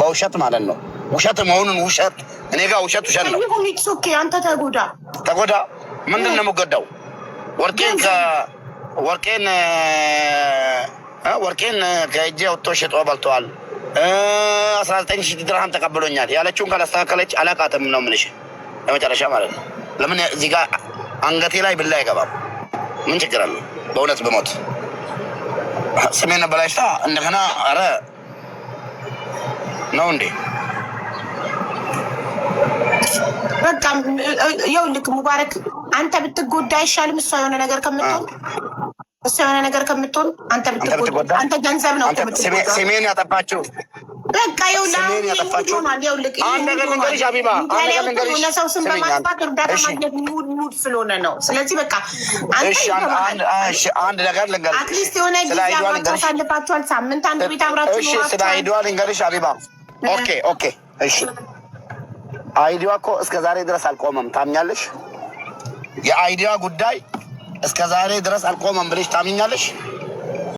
በውሸት ማለት ነው። ውሸት መሆኑን ውሸት እኔ ጋር ውሸት ውሸት ነው። ይሁን፣ it's okay። አንተ ተጎዳ። ተጎዳ። ምንድን ነው የምጎዳው? ወርቄን ወርቄን ወርቄን ከእጄ ወጥቶ ሽጦ በልተዋል። 19,000 ድርሃም ተቀብሎኛል ያለችውን ካላስተካከለች አላቃትም ነው የምልሽ። ለመጨረሻ ማለት ነው። ለምን እዚህ ጋር አንገቴ ላይ ብላ አይገባም? ምን ችግር አለው? በእውነት ብሞት ስሜን በላሽታ እንደገና አረ ነው እንዴ? በቃ ይኸውልህ ሙባረክ፣ አንተ ብትጎዳ አይሻልም? እሷ የሆነ ነገር ከምትሆን፣ እሷ የሆነ ነገር ከምትሆን አንተ ብትጎዳ፣ አንተ ገንዘብ ነው። ስሜን ያጠፋችው በቃ ስሜን ያጠፋችው። አንድ ነገር ልንገርሽ ሀቢባ፣ አንድ ነገር ልንገርሽ። ለሰው ስም በማጥፋት እርዳታ ማግኘት mood mood ስለሆነ ነው። ስለዚህ በቃ አንድ ነገር ልንገርሽ፣ at least የሆነ ጊዜ አብራችሁ አሳልፋችኋል። ሳምንት አንድ ቤት አብራችሁ እሺ፣ ስለ ID ዋ ልንገርሽ ሀቢባ። Okay፣ እሺ። ID ዋ እኮ እስከ ዛሬ ድረስ አልቆመም። ታምኛለሽ? የ ID ዋ ጉዳይ እስከ ዛሬ ድረስ አልቆመም ብለሽ ታምኛለሽ?